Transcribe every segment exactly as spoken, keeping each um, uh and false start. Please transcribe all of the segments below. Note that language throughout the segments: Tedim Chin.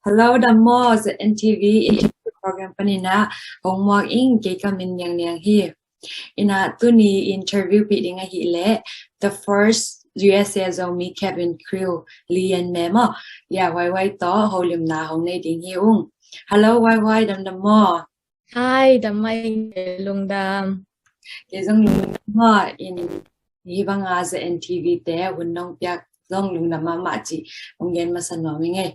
Hello, dam maw, Z N T V interview program panin ah hong muak ing. Kei ka min Niang Niang hi. Ina tuni interview pi ding ahih leh the first U S A Zomi cabin crew Li Yan Me maw, Lia Huai Huai tawh holimna hong nei ding hi ung. Hello Huai Huai, dam dam maw? Hi, dam mah ing, lungdam. Kei zong lungdam maw. In hih banga Z N T V te hun nong piak zong lungdam mahmah cih hong gen masa nuam ing ei.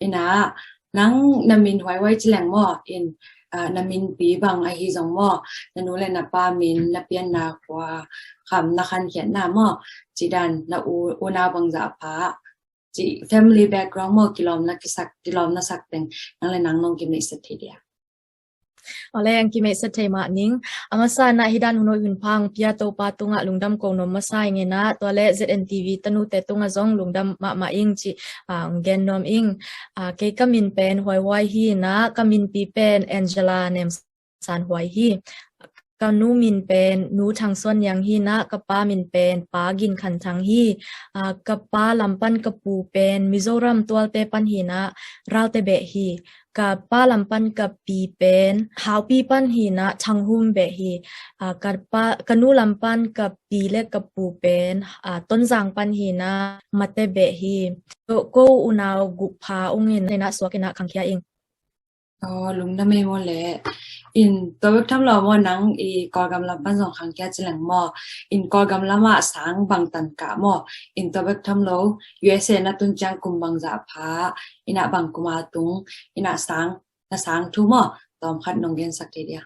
Ina nang na min Huai Huai ci leng maw, in ah, na minpi bang ahi zong maw, na nu le na pa min, na pianna khua kham, na khankhiatna maw, cih dan, na u unau bangzah pha, cih family background maw, kilawm na kisak, kilawm na sak teng nang le nang nong kimeihset thei dia? Awle, ang kimeihset thei mah ning. A masa na hih dan hun hoih hun pha hong pia Topa tungah lungdam ko nuam masa ing ina, tua le Z N T V tanute tungah zong lungdam mahmah ing cih ah, hong gen nuam ing. Ah, kei ka min pen Huai Huai hi ina, ka minpi pen Angela Nem San Huai hi. Ka nu min pen Nu Thang Suan Niang hi ina, ka pa min pen Pa Gin Khan Thang hi. Ah, ka pa lam pan ka pu pen Mizoram Tualte pan hi ina, Ralte beh hi. Ka pa lam pan ka pi pen Haupi pan hi ina, Thanghum beh hi. Ah, ka pa, ka nu lam pan ka pi le ka pu pen ah, Tonzang pan hi ina, Mate beh hi. Ko, ko unau guk pha ung ina, ina suak ina khangkhia ing. Aw, lungdam ei maw le. In tua bek tham lo maw, nang i Kawlgam lam pan zong khangkhia ci leng maw, in Kawlgam lamah sang bangtan kah maw, in tua bek tham lo U S A na tun ciang kum bangzah pha, ina bang kuma tung, ina sang, na sang thu maw, tawm khat nong gensak thei dia?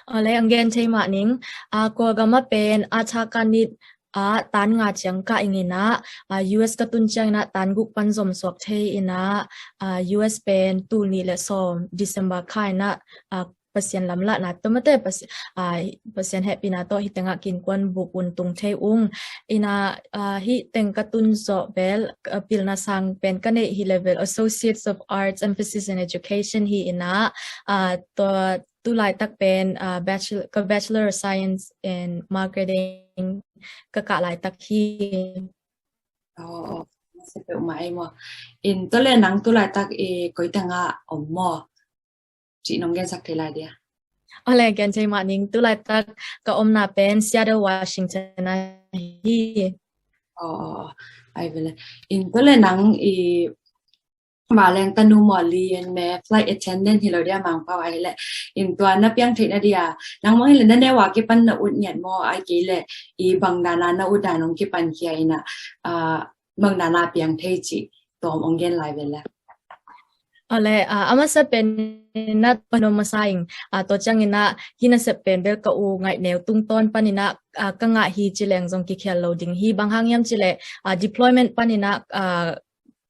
Awle, ang gen thei mah ning. Ah, Kawlgam ah pen a tha ka nit ah tan nga ciang kah ing ina, ah, U S ka tun ciang ina tan guk pan zom suak thei ina, ah, U S pen tul nih le sawm December kha ina, ah, Pasian lamlahna tawh mate, Pasi-, ah, Pasian hehpihna tawh hih tengah kiinkuan buk un tung thei ung. Ina ah, hih teng ka tun zawh bel, ah, pilna sang pen ka neih hi level Associates of Arts, emphasis in education hi ina, ah, tua tu laitak pen ah, bachelor, ka Bachelor of Science in Marketing ka kah laitak hi. Aw, aw, nasiat peuhmah ei maw. In tua le nang tu laitak i koi tengah om maw, cih nong gensak thei lai dia? Awle, gen thei mah ning. Tu laitak ka omna pen Seattle, Washington ah hi. Aw, aw, aw. Ai vele. In tua le nang i Vanleng tanu maw, Li Yan Me, flight attendant hi lo dia, Mangpau ah hi leh. In tua na piang theih na dia, nang mah hi leh na neu a kipan na ut ngiat maw, ai kei leh i bang dana na ut dan hong kipan khia ina, ah, bang dana piang thei cih tawm hong gen lai vele. Awle, ah, a masa pen ina panom masa ing, ah, tua ciang ina hih nasep pen bel ka u ngaih neu tungtawn pan ina, ah, ka ngah hi ci leng zong kikhial lo ding hi. Bang hang hiam ci leh, ah, deployment pan ina, ah,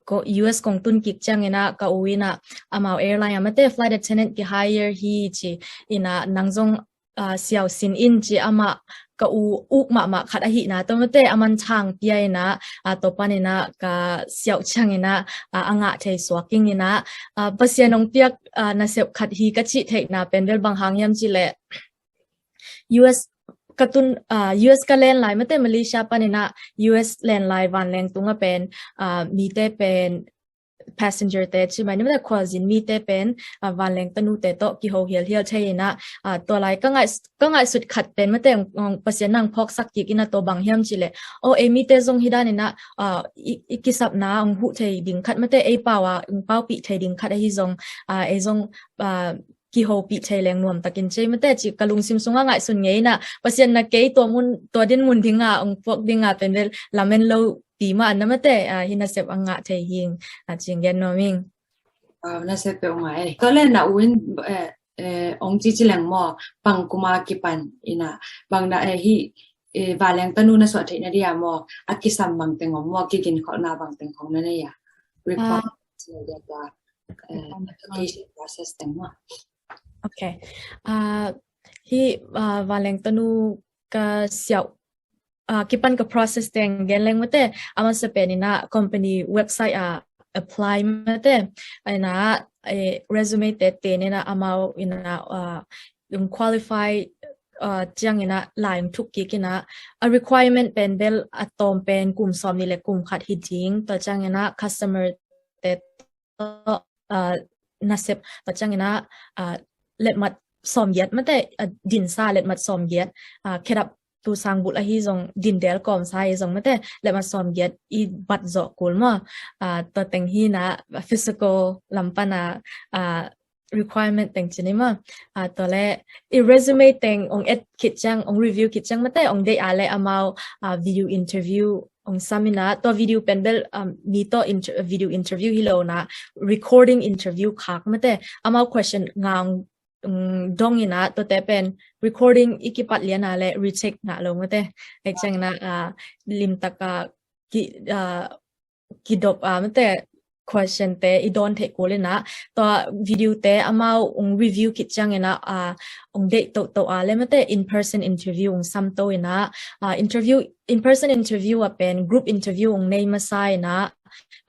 ko-, U S kong tun kik ciang ina ka u ina amau airline ah mate flight attendant ki hire hi ci ina, nang zong, ah, siau sin in ci, amah ka u uk mahmah khat ahihna tawh mate a man thang pia ina, ah, tua pan ina ka siau ciang ina, ah, a ngah thei suak ing ina, ah, Pasian hong piak, ah, nasep khat hi ka cih theihna pen bel bang hang hiam ci leh U S ka tun, ah, U S ka len lai mate Malaysia pan ina U S len lai vanleng tungah pen, ah, mite pen passenger te ci mai ni mate khualzin mite pen, ah, vanleng tanute tawh kiho hialhial thei ina, ah, tua lai ka ngaih, ka ngaihsut khat pen mate, um, Pasian nang phawksak kik ina tua bang hiam ci leh, aw, ei mite zong hi dan ina, ah, i, i kisapna hong huh thei ding khat mate ei pau a hong paupih thei ding khat ahi zong, ah, ei zong, ah, kihopih thei leng nuam takin ci ei mate ci ka lungsim sungah ngaihsun ngei ina, Pasian na kei tua mun, tua din mun dinga hong puak dinga pen bel lamen lo pi mah an na mate, ah, hih nasep a ngah thei hing, ah, ci-in gen nuam ing. Ah, nasep peuhmah ei. Tua le na u in, eh, eh, hong ci ci leng maw, bang kuma kipan ina, bang na, eh, hih, eh, vanleng tanu na suah theih na dia maw, a kisam bang teng om maw, kiginkholhna bang teng khong na nei a? Requirement, ah, ci na dia tua, eh, application process teng maw. Okay. Ah, hih, ah, vanleng tanu ka siau, ah, kipan ka process teng gen leng mate, a masa pen ina company website ah apply mate, ina, eh, resume te te ina amau ina, ah, um, qualify, ah, ciang ina lai hong thuk kik ina, a requirement pen bel a tawm pen kum sawm nih le kum khat hi ding, tua ciang ina customer te tawh ah, nasep, tua ciangin ah, ah, letmat sawmgiat mate, ah, dinsa letmat sawmgiat, ah, khedap tu sang bulh ahi zong, dindel kawmsa ahi zong mate, letmat sawmgiat i bat zawh kul maw. Ah, tua teng hi in ah physical lam pan a, ah, requirement teng ci ni maw. Ah, tua leh i resume teng ong et khit ciang, ong review khit ciang mate, ong deih a leh amau, ah, video interview ong sam in ah, tua video pen bel, um, mi tawh inter-, video interview hi lo in ah, recording interview khak mate, amau question nga ong, um, dong in ah, tuate pen recording i kipat lian a leh retake ngah lo mate. Ahih ciangin ah, ah, limtak a ki, ah, kidop a mate, question te i dawn theih kul in ah, tua video te amau ong review khit ciangin ah, ah, ong deih toto a leh mate, in person interview ong sam to in ah, ah, interview, in person interview ah pen group interview ong nei masa in ah,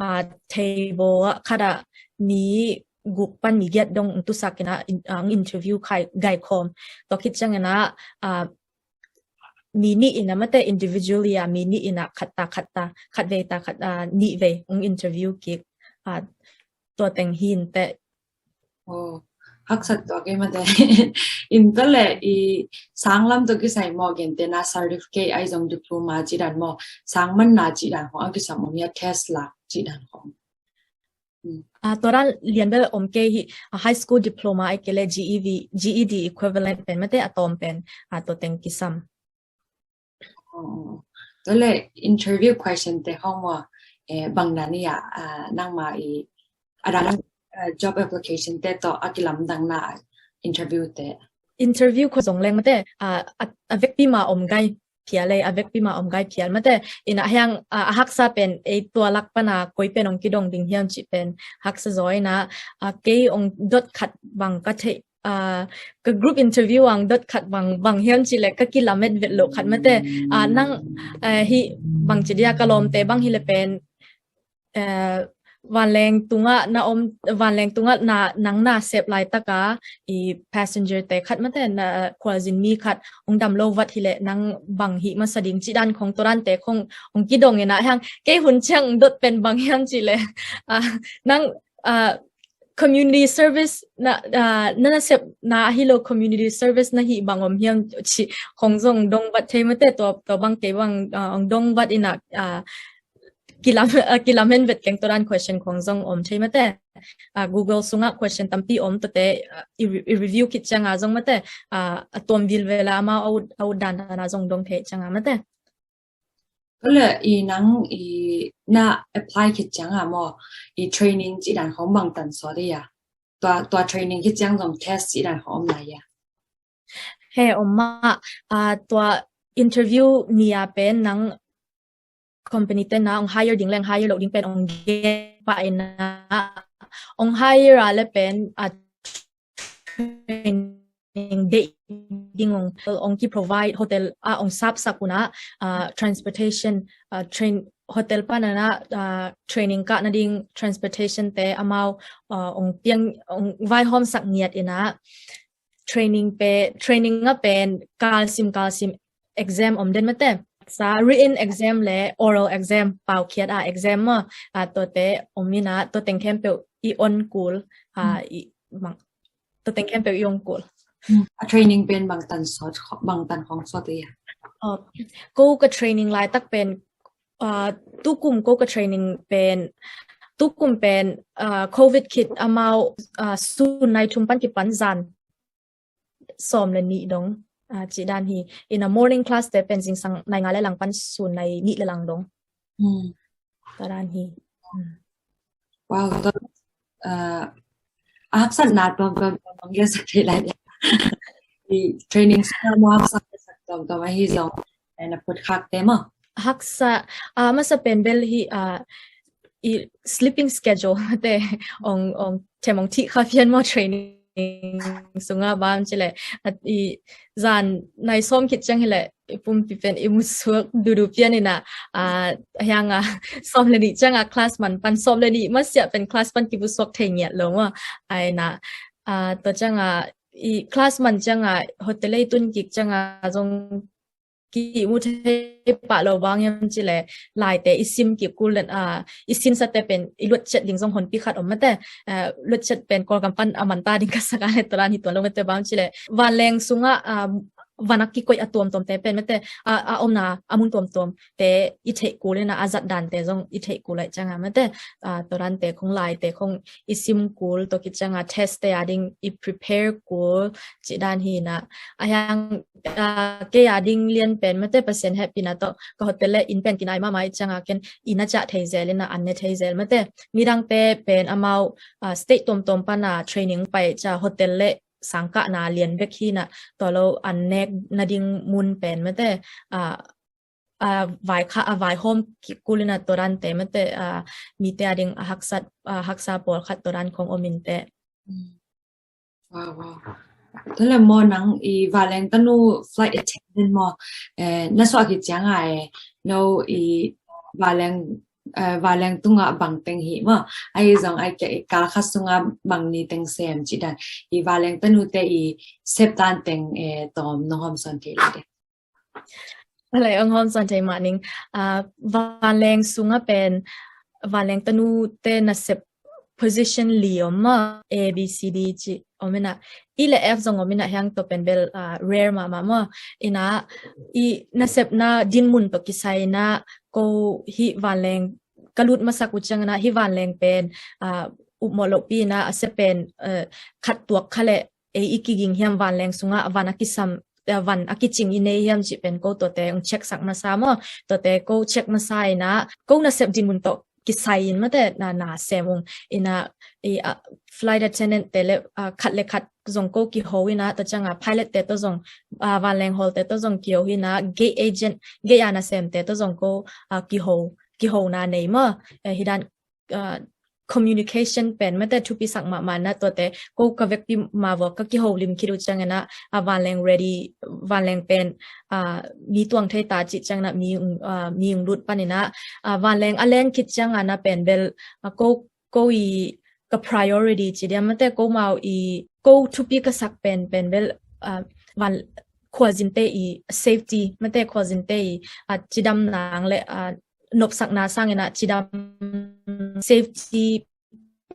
ah, table ah khat ah mi guk pan mi giat dong ong tusak in ah, in, ah, ong interview khai, gaikhawm. Tua khit ciangin ah, ah, mi nih in ah mate, individually ah mi nih in ah khat ta khat ta, khat vei ta khat, ah, nih vei ong interview kik, ah, tua teng hi inteh. Oh, haksat tua kei mate. In tua leh i sang lam tawh kisai maw, gentehna certificate ahi zong diploma cih dan maw, sang manna cih dan khong a kisam om hia, test lak cih dan khong? Mm. Ah, tua dan lian bel om kei hi, ah, high school diploma ahih kei leh G E V, G E D equivalent pen mate, a tawm pen, ah, tua teng kisam. Oh, tua leh interview question te khong maw, eh, bang dan hi a, ah, nangma i a dang, ah, job application te tawh a kilamdangna interview te? Interview khong zong leng mate, ah, a, a vekpi ma om gai phial ei, a vekpi ma om gai phial mate. In ah hiang, ah, a haksa pen ei tua lak pan a koi pen ong kidong ding hiam cih pen haksa zaw in ah, ah, kei ong dot khat bang ka theih, ah, ka group interview ah ong dot khat bang, bang hiam cih leh ka kilamet vet loh khat mate. Ah, nang, ah, hih bang ci dia, ka lawmte bang hi leh pen, eh, vanleng tungah na om, vanleng tungah na, nang na sep laitak a i passenger te khat mate, na khualzin mi khat ong dam lo vat hi leh nang bang hih masa ding cih dan khong, tua dan te khong ong kidong in ah hiang, kei hun ciang dot pen bang hiam cih leh, ah, nang, ah, community service na, ah, na nasepna ahi lo, community service na hih bang om hiam cih khong zong dong vat thei mate, tua, tua bang kei bang, ah, ong dong vat in ah, ah, kilam, ah, kilamen vet keng, tua dan question khong zong om thei mate. Ah, Google sungah question tampi om, tuate, ah, i re-, i review khit ciang a zong mate, ah, a tuam vilvel a amau a ut, a ut dandan a zong dong thei ciang a mate. Tua leh i nang i na apply khit ciang a maw, i training cih dan khong bang tan sawt hia? Tua, tua training khit ciang zong test cih dan khong om lai hia? He, om mah, ah, tua interview ni a pen nang company te na ong hire ding leng hire loh ding pen ong gen pah in ah, ong hire a leh pen, ah, training deih ding ong, ong ki provide, hotel ah ong sapsak un ah, ah, transportation, ah, train, hotel pan ah, ah, training kah nading transportation te amau, ah, ong piang, ong vaihawmsak ngiat in ah, training pe, training ah pen kalsim kalsim exam om den mate. Sa written exam leh oral exam, paukhiat a exam maw, ah, tuate om in ah, tua teng khempeuh i on kul, ah, i mang, tua teng khempeuh i on kul. Mm. A training pen bang tan sawt, bang tan khong sawt hia? Oh, ko ka training laitak pen, ah, tukum ko ka training pen, tukum pen, ah, covid khit amau, ah, sun nai thum pan kipan zan sawm le nih dong, ah, cih dan hi. In ah morning class te pen zingsang nai nga le lang pan sun nai nih le lang dong. Hmm. Tua dan hi. Hmm. Wow, tua, ah, a haksatna tuamtuam tuamtuam gen sak thei lai. I training sungah maw, haksa sak tuamtuam ahi zong, eh, na phutkhak te maw? Haksa, ah, masa pen bel hi, ah, i sleeping schedule te ong, ong them ong thih kha pian maw, training sungah bang ci leh, ah, i zan nai sawm khit ciang hi leh i pumpi pen i musuak duhduh pian in ah, ah, hiang ah, sawm le nih ciang ah class man pan, sawm le nih masiah pen class pan kipusuak thei ngiat lo maw. Ai na, ah, tua ciang ah i class man ciang ah hotel ei tun kik ciang ah zong kimu thei pah lo bang hiam cih leh laite i sim kik kul leh, ah, i sinsate pen i luat ciat ding zong honpi khat om mate, ah, luat ciat pen Kawlgam pan a man ta ding ka sak a leh tua dan hi tuan lo mate, bang cih leh vanleng sungah, ah, van a kikoih a tuamtuamte pen mate, ah, a omna a mun tuamtuamte i theih kul in a, a zat dante zong i theih kul ahih ciangin mate, ah, tua dante khong laite khong i sim kul, tua khit ciangin testte a ding i prepare kul cih dan hi in a. A hiang, ah, kei a ding lian pen mate Pasian hehpihna tawh ka hotel leh inn pen kinai mahmah ahih ciangin ken inn a ciah thei zel in a, an ne thei zel mate. Midangte pen amau, ah, state tuamtuam pan a training pai ciang hotel leh sangkahna lian bek hi in a, tua lo an nek nading mun pen mate, ah, ah, vai kha, ah, vaihawm kik kul in a, tua dante mate, ah, mite a ding a haksa, ah, haksa pawlkhat tua dan khong om in teh. Mm. Wow, wow. Tua leh maw nang i vanleng tanu flight attendant maw, eh, na suah khit ciangin, eh, no i vanleng, eh, vanleng tungah bang teng hih maw, ahi zong ahih kei leh kal khat sungah bang ni teng sem cih dan, i vanleng tanute i sep dan teng, eh, tawm nong hawmsawn thei leh ding. Alai, ong hawmsawn thei mah ning. Ah, vanleng sungah pen vanleng tanute nasep position li om maw, A, B, C, D cih om in a, E leh F zong om in a, hiang tua pen bel, ah, rare mahmah maw. In a, i nasepna dinmun tawh kisai in a, ko hih vanleng ka lut masak uh ciangin a, hih vanleng pen, ah, upmawh lohpi in a, a sep pen, eh, khat tuak kha leh ei i kiging hiam, vanleng sungah van a kisam, eh, van a kicing i nei hiam cih pen ko tuate ong check sak masa maw. Tuate ko check masa in a, ko nasep dinmun tawh kisai in mate na, na sem ung in a, i, ah, flight attendant te leh, ah, khat leh khat zong ko kiho in a, tua ciangin pilot te tawh zong, ah, vanleng hawlte tawh zong kiho in a, gate agent, gate a nasemte tawh zong ko, ah, kiho, kihona nei maw. Eh, hih dan, ah, communication pen mate thupi sak mahmah in a, tuate ko ka vekpi mah vua ka kiho lim khit uh ciangin a, ah, vanleng ready, vanleng pen, ah, mi tuang thei ta cih ciangin a mi, ah, mi ong lut pan in a, ah, vanleng a len khit ciangin a pen bel, ah, ko, ko i ka priority ci diam mate, ko mau i ko thupi ka sak pen, pen bel, ah, van khualzinte i safety mate, khualzinte i, ah, cidam nang leh, ah, nopsakna sangin a cidam safety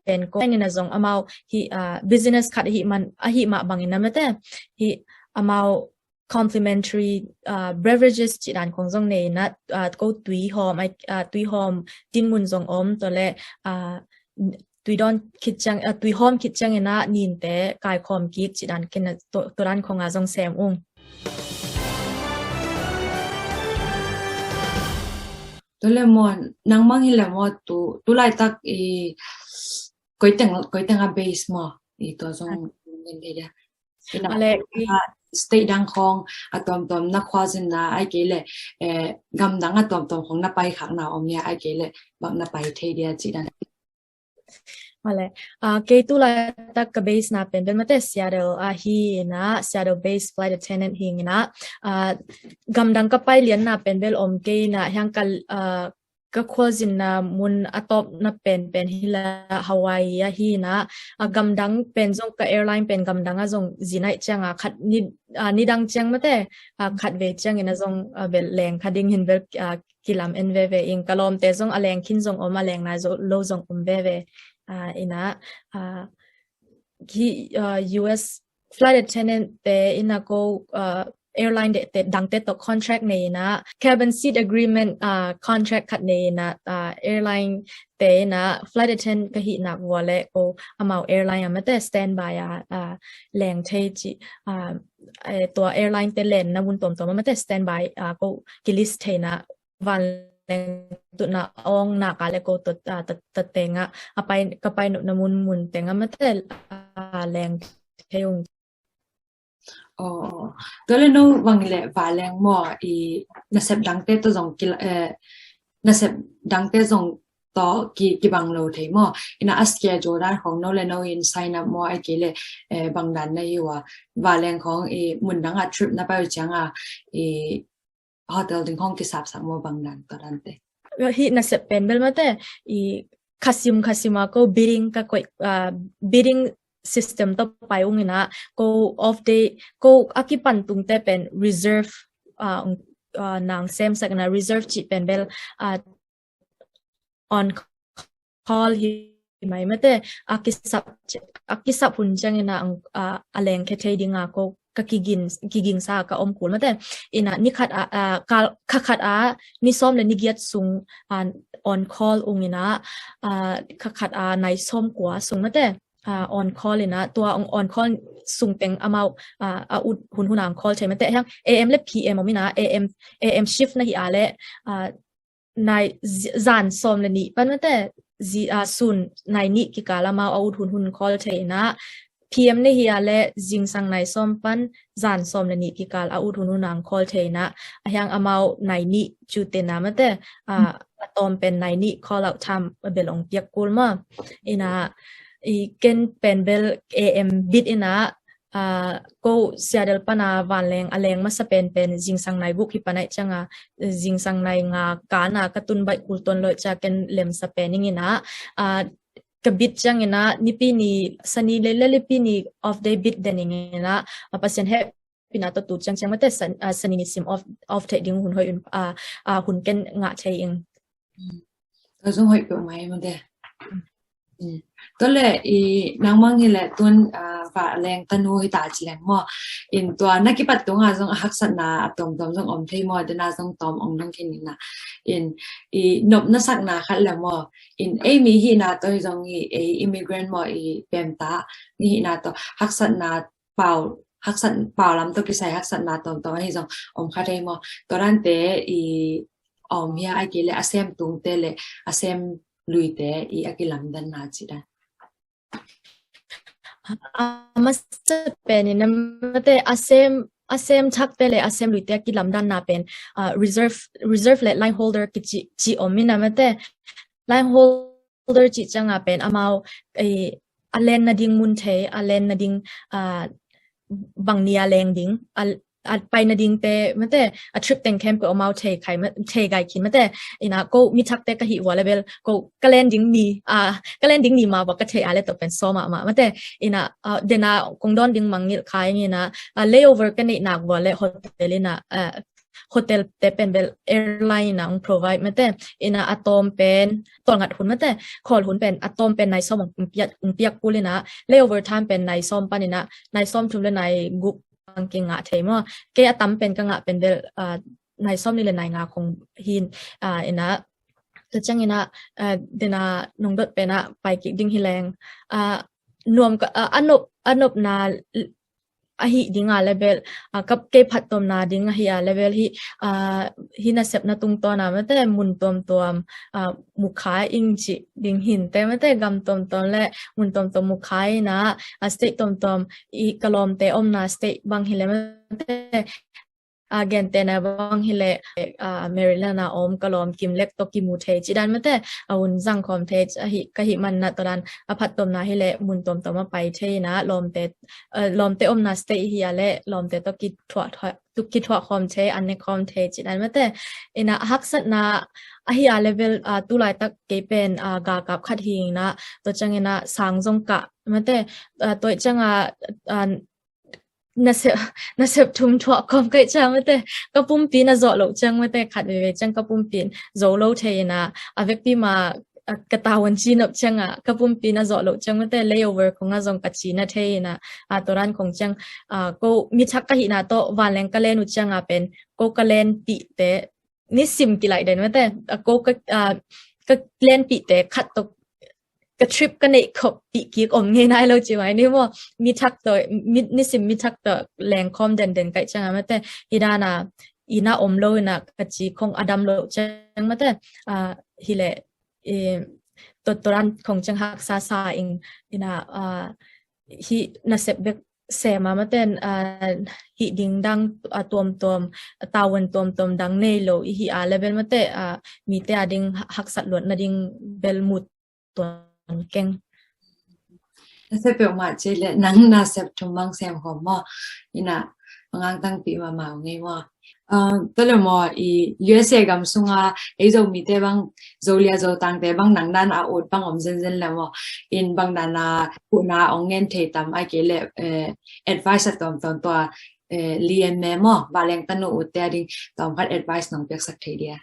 pen ko in a zong amau hih, ah, business khat ahih man, ahih mah bangin a mate, hih amau complimentary, ah, beverages cih dan khong zong nei in a, ah, ko tui hawm, ai, ah, tui hawm dinmun zong om, tua leh, ah, tui dawn khit ciang, ah, tui hawm khit ciangin a ninte kaikhawm kik cih dan ken a, tua, tua dan khong a zong sem ung. Tua leh maw, nangmah hi leh maw tu, tu laitak i koi teng, koi teng a base maw, i tua zong ngen thei dia. Ina, a leh i state dang khong a tuamtuam na khualzinna, ahih kei leh, eh, gamdang a tuamtuam khong na pai khakna om hia, ahih kei leh bang na pai thei dia cih dan. A leh, ah, kei tu laitak ka base na pen bel mate Seattle ahi in a, Seattle based flight attendant hi ing in a, ah, gamdang ka pai lianna pen bel om kei in a, hiang ka, ah, ka khualzinna mun a tawpna pen pen hi la Hawaii ahi in a, ah, gamdang pen zong ka airline pen gamdang a zong zin ahih ciangin a khat ni, ah, nidang ciang mate, ah, khat vei ciangin a zong, ah, bel leng kha ding hi in bel, ah, kilam en veve ing. Ka lawmte zong a leng khin zong om, a leng nai zo, lo zong om veve. Ah, in a, ah, hih, ah, U S flight attendant te in a ko, ah, airline te, te dangte tawh contract nei in a, cabin seat agreement, ah, contract khat nei in a, ah, airline te in a flight attendant ka hih nak vua leh ko amau airline a mate standby a, ah, leng thei cih, ah, eh, tua airline te lenna mun tuamtuam a mate standby, ah, ko ki list thei in a, vanleng tutna awng nak a leh ko tua, ah, tua, tua teng ah, a pai, ka pai nopna mun mun teng ah mate, ah, leng thei ung. Oh, tua leh no bang leh vanleng maw i nasep dangte tawh zong ki, eh, nasep dangte zong tawh ki, kibang lo thei maw. Ina a schedule dan khong no leh no in sign up maw, ahih kei leh, eh, bang dan na hi ua. Vanleng khong i mun dang a trip na pai uh ciangin i hotel ding khong kisapsak maw, bang dan tua dante. Hih nasep pen bel mate i khasim khasim a ko bidding ka koih, ah, bidding system tawh pai ung in a, ko off day, ko a kipan tungte pen reserve, ah, uh, nang semsak ina reserve cih pen bel uh, on call hi mai mate, a kisap, a kisap hun ciangina uh, a lengkhia thei dinga ko ka kigin, kigingsa ka om kul mate. Ina ni khat a, a kal, kha khat a ni sawm le ni giat sung a on call ung ina, a kha khat a nai sawm kua sung mate, a on call ina tua on call sung teng amau a, a ut hun hun a on call thei mate. Hiang A M le P M om ina, A M, A M shift na hi a le a nai zan sawm le nih pan mate, zi a sun nai nih kikal amau a ut hun hun call thei ina, P M na hi a le zingsang nai sawm pan zan sawm le nih kikal a ut hun hun a on call thei ina, a hiang amau nai nih cu tena mate, a tawm pen nai nih call out time a bel ong piak kul ma. Ina i ken pen bel A M bit ina, a ko Seattle pana vanleng a leng masa pen pen zingsang nai guk hi panai cianga zingsang nai nga kana ka tun baih kul ton loih cia ken lemsa pen ing ina, a ka bit ciangina nipi ni sani le le nipi ni off day bit den ing ina, a Pasian hehpihna tawh tu ciang ciang mate san, a sani nisim off, off thei ding hun hoih un, a, a hun ken ngah thei ing. Ka zung hoih peuh mai mate. Tua le i nangmang hi le tun a va leng tanu hi ta ci leng maw. In tua na kipat tunga zong a haksatna a tuamtuam zong om thei maw, dena zong tawm ong dong khin ina. In i nop na sakna khat le maw. In ei mi hihna tawh hi zong i ei immigrant maw i pemta ni hihna tawh haksatna pau, haksat pau lam tawh kisai haksatna tuamtuam ahi zong om kha thei maw. Tua dante i om hia ai kei le a sem tungte le a sem luite i a kilamdanna ci dan. A masa pen ina mate a sem, a sem thakte le a sem luite a kilamdanna pen a reserve, reserve le line holder kici, ci om ina mate line holder cih cianga pen amau a len nading mun thei, a len nading a bang ni a leng ding a a pai nadingte mate a trip teng khempeuh amau thei khai, thei gai khin mate. Ina ko mi thakte ka hih vua le bel ko ka len ding ni, a ka len ding ni ma vua ka thei a le tawh pen sawm mahmah mate. Ina a dena kong dawn ding mangngilh khai ing ina a layover ka neih nak vua le hotel ina a hotel te pen bel airline ina ong provide mate. Ina a tawm pen tawlngat hun mate, khawl hun pen a tawm pen nai sawm ong piak, ong piak kul ina layover time pen nai sawm pan ina nai sawm thum le nai guk ang kingah thei maw. Kei a tam pen ka ngah pen bel a nai sawm nih le nai nga khong hin a ina tua ciang ina a dena nong dot pen a pai kik ding hi leng a nuam ka a nop, a nopna ahi dinga le bel a kap kei phattuamna ding ahi a le bel hi a hi nasepna tungtawna mate mun tuamtuam a mukhai ing ci ding hinte mate gam tuamtuam le mun tuamtuam mukhai ina a state tuamtuam i ka lawmte omna state bang hi le mate a gentena bang hi le a Maryland a om ka lawm kim lek tawh kimu thei ci dan mate a hun zang khawm thei ahi ka hih manna tua dan a phattuamna hi le mun tuamtuam a pai thei ina lawmte a lawmte omna state hi a le lawmte tawh kithuah, kithuah khawm thei an ne khawm thei ci dan mate. Ina haksatna ahi a le bel a tulaitak kei pen a galkap khat hi ina tua ciang ina sang zong kah mate a tua cianga a nasep, nasep thum thuah khawm kaih ciang mate ka pumpi na zawh loh ciang mate khat veve ciang ka pumpi zo lo thei ina a vekpi ma a ka tavuan ci nop cianga ka pumpi na zawh loh ciang mate layover khonga zong ka ci na thei ina a tua dan khong ciang a ko mi thak ka hihna tawh vanleng ka len uh cianga pen ko ka lenpihte nisim kilaih den mate a ko ka a ka lenpihte khat tawh ka trip ka neih khop pih kik om ngei nai lo ci mai ni maw. Mi thak tawh mi, nisim mi thak tawh leng khawm denden kaih cianga mate hi dana ina om lo ina ka ci khong a dam lo ciang mate a hi le i tua tua dan khong ciang haksa sa ing ina a hi nasep bek sema mate a hi ding dang a tuamtuam a tavuan tuamtuam dang nei lo i hi a le bel mate a mite a ding haksat luat nading bel mut tuan keng. Nasep peuhmah ci le nang nasep thum bang sem khawm maw. Ina a ngangtangpih mahmah ngei maw. Tua le maw i U S A gam sunga ei Zomite bang Zolia Zotangte bang nang dan a ut bang om zenzen le maw. In bang dan a huhna ong ngen thei tam ai kei le advice a tuamtuam tua eh, lian me maw, vanleng tanu ute a ding tawm khat advice nong piaksak thei dia?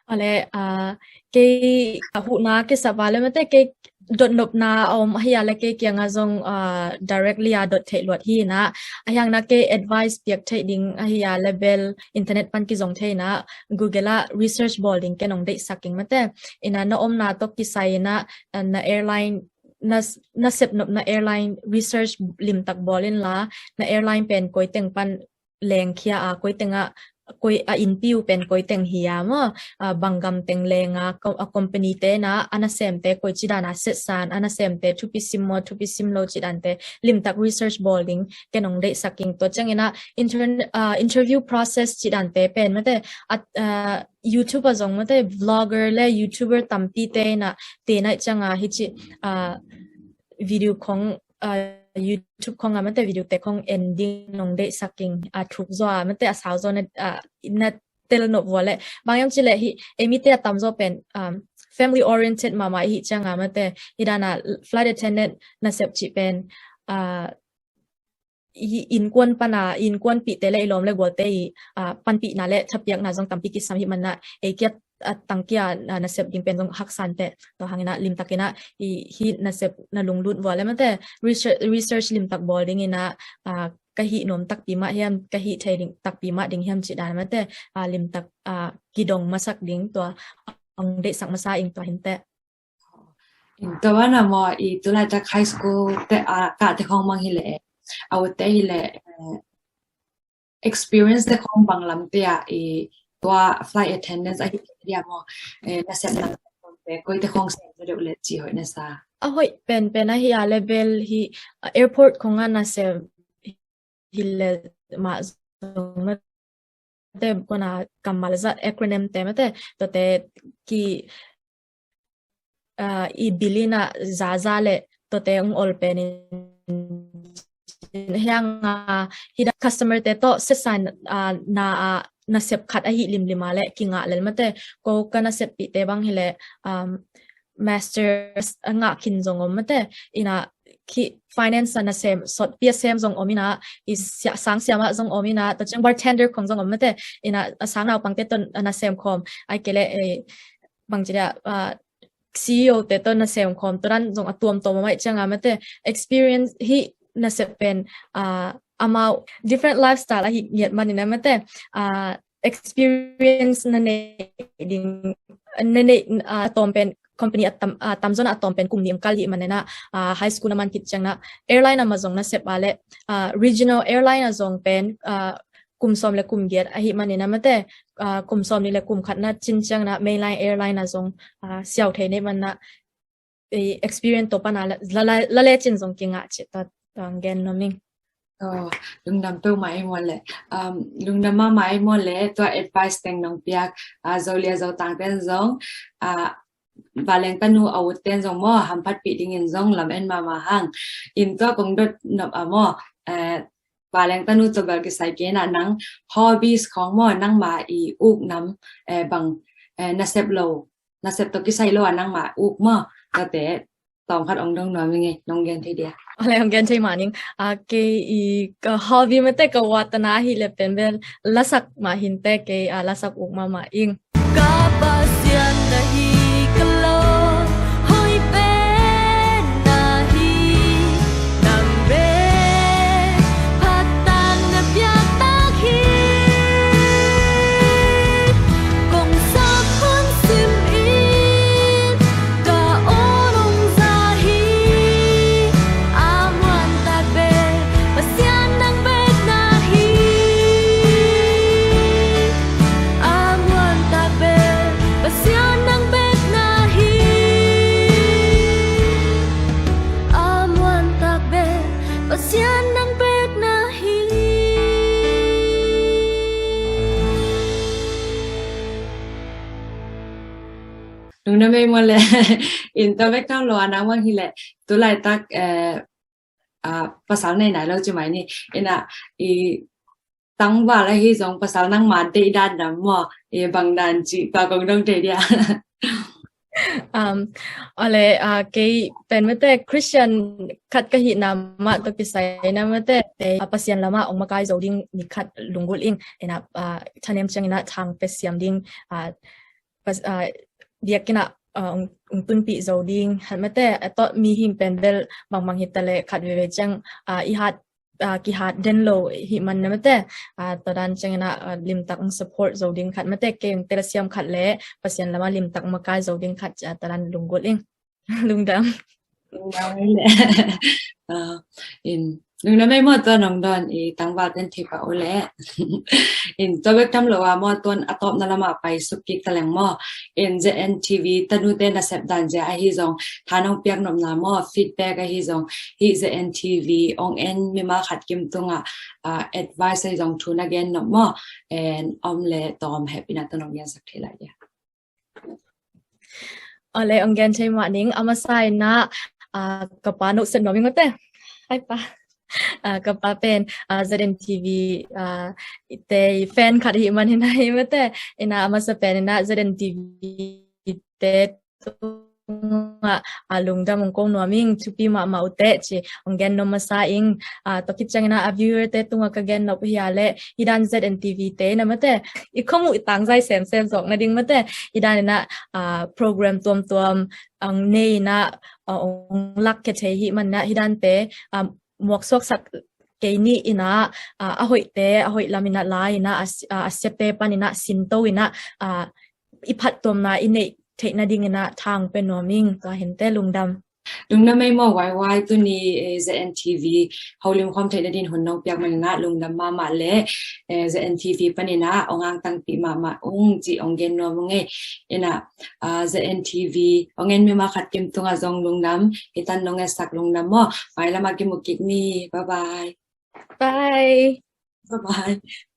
Ale, ah, kei a huhna kisa vale mate kei dotnopna a om ahi a le kei kianga zong, ah, directly a dot theih luat hi na. Ahiangna kei advice piak theih ding ahi a le bel internet pan kizong thei na, Google ah research bawl ding ken ong deihsak ing mate. Ina na omna tawh kisai ina, ah, na airline na, na sepnopna airline research limtak bawl inla, na airline pen koi teng pan lengkhia a, koi tengah, koi a inpiu pen koi teng hi a maw, a, bang gam teng lenga, a company te na, a nasemte koi cidana setsan, a nasemte thupi sim maw, thupi sim lo cidante limtak research bawl ding ken ong deihsak ing. Tua ciangina intern-, a, interview process cidante pen mate, a, a, YouTube a zong mate vlogger le YouTuber tampi te na, te na cianga hici, a, video khong, a, YouTube khong a mate video te khong en ding nong deihsak ing, a, thuk zaw a mate a sau zaw na, a, na tel nop vua le. Bang yam ci le hi, ei mite a tam zaw pen, um, family oriented mama hi cianga mate, hi dana flight attendant nasep ci pen, a, i innkuan pana, innkuanpihte le i lawm le gualte i, a, panpihna le thapiakna zong tampi kisam hi mana, ei kia, a, tangkia, a, nasep ding pen zong haksante. Tua hangina limtakina i hi nasep na lunglut vua le mate research, research limtak bawl dingina, a, ka hih nuam takpi mah hiam, ka hih thei ding takpi mah ding hiam ci dan mate, a, limtak, a, kidong masak ding tua ong deihsak masa ing tua hinte. In tua bana maw i tulaitak high school te, a, kah te khong mang hi le, a ut te hi le, eh, experience te khong bang lam te a i tua flight attendance ahi dia maw, eh, nasepna te koi te khong sem deuh le ci hoih na sa. A hoih pen pen ahi a le bel hi, a, airport khong a nasem hi le mah zong mate kona kammal zat acronym te mate, tua te ki, a, i bilina zaza le tua te ong ol pen in hiang, a, hi da customer te tawh setsan, a, na, a, nasep khat ahi limlima le kingah lel mate, ko ka naseppihte bang hi le, um, masters a ngah khin zong om mate, ina khi finance a nasem sawtpi a sem zong om ina, i sia-, sang siamah zong om ina, tua ciang bartender khong zong om mate, ina a sang naupangte tawh a nasem khawm, ai kei le, eh, bang ci dia, ah, C E O te tawh nasem khawm, tua dan zong a tuamtuam om ai cianga mate, experience hi nasep pen, ah, amau different lifestyle ahi ngiat manina mate, ah, experience na nei ding, na nei, a, tawm pen company a tam, a, tamzaw na a tawm pen kum nih ong kal hi manina, a, high school na man khit ciangna airline a ma zong nasep a le, a, regional airline a zong pen, a, kum sawm le kum giat ahi manina mate, a, kum sawm nih le kum khat na cin ciangna mainline airline a zong, a, siau thei nei manna, i experience to pana la, la, la, la le cin zong kingah ci ta, ta gen no ming. Oh, lungdam peuhmah ei maw le. Um, lungdam mahmah ei maw le, tua advice teng nong piak, ah, Zolia Zotang ten zong, ah, vanleng tanu a ut ten zong maw, hamphatpih dingin zong lam en mahmah hang. In tua kong dot nop a maw, eh, vanleng tanu tua bel kisai kei na nang hobbies khong maw, nangma i uk nam, eh, bang, eh, nasep lo, nasep to kisai lo a nangma uk maw, tate tawm khat ong dong nuam ing e, nong gen thei dia? Ale, ong gen thei mah ning. A, kei i ka hobby mate ka watana hi le pen bel lasak mah hinte kei, a, lasak uk mahmah ing. Ka Pasian na hi ka lawm hoih pen na hi, nang bek phattak na piaktak hi. Kong sak hun sim in ka awn ong za hi. A muan tak bek Pasian nang bek na hi. A muan tak bek Pasian nang bek na hi. A muan tak bek Pasian nang bek na hi. Lungdam ei maw le. In tua bek tham lo a nang bang hi le, tulaitak, eh, ah, pasal nei nai lo ci mai ni. Ina i tangval ahi zong pasal nangma deih dan dam maw, i bang dan ci tua kong dong thei dia? Um, ale, uh, kei pen mate Christian khat ka hihna mah tawh kisai na mate, te, uh, Pasian lamah ong makai zo ding mi khat lunggulh ing. Ina, uh, thanem ciang ina thang pe siam ding, uh, pas, uh, biakinn ah, uh, ong, ong tunpih zo ding. Hat mate, a tawh mihing pen bel bangmang hi ta le khat veve ciang, uh, i hat, uh, kihat den lo hi man na mate, uh, tua dan ciang ina, uh, limtak ong support zo ding khat mate, kei ong telsiam khat le Pasian lamah limtak makai zo ding khat, uh, tua dan lunggulh ing. Lungdam. Lungdam le. Uh, in lungdam ei maw, tua nong dawn i tangval ten thei pah uh le. In tua bek tham lo a maw, tuan a tawpna lamah pai suk kik ta leng maw. In Z N T V tanute nasep dan zia ahi zong, tha nong piak nopna maw, feedback ahi zong, hih Z N T V ong en mimal khat kim tungah, uh, advice ahi zong thu na gen nop maw. In om le tawm hepina tua nong gensak thei lai ia. Ale, ong gen thei mah ning, a masa ina, uh, ka pa no set nuam ing mate. Hai pa. Uh, ka pa pen, uh, Z N T V, uh, te fan khat hi man hi na hi mate. Ina a masa pen ina Z N T V te tungah, uh, lungdam ong ko nuam ing, thupi mahmah uh teh ci ong gen nuam masa ing. Uh, tua khit ciang ina a viewer te tungah ka gen nop uh hi a le, hi dan Z N T V te na mate, i khong uh i tangzai semsem zawk na ding mate, hi dan ina, uh, program tuamtuam ong nei ina, uh, ong lak khia thei hi man ina, hi dante, uh, muaksuaksak kei ni ina, uh, a hoihte a hoih lam ina la ina, a, uh, a siate pan ina sinto ina, uh, i phattuamna i neih theih nading ina thang pe nuam ing. Tua hinte lungdam. Lungdam ei maw Y Y, tuni, eh, Z N T V holim khawm theih nadin hun nong piak man ina lungdam mahmah le, eh, Z N T V pan ina ong angtangpih mahmah ung ci ong gen nuam ung ei. Ina, uh, Z N T V ong en mimal khat kim tungah zong lungdam, hi tan nong etsak lungdam maw. Mailam a kimu kik ni. Bye bye. Bye. Bye bye.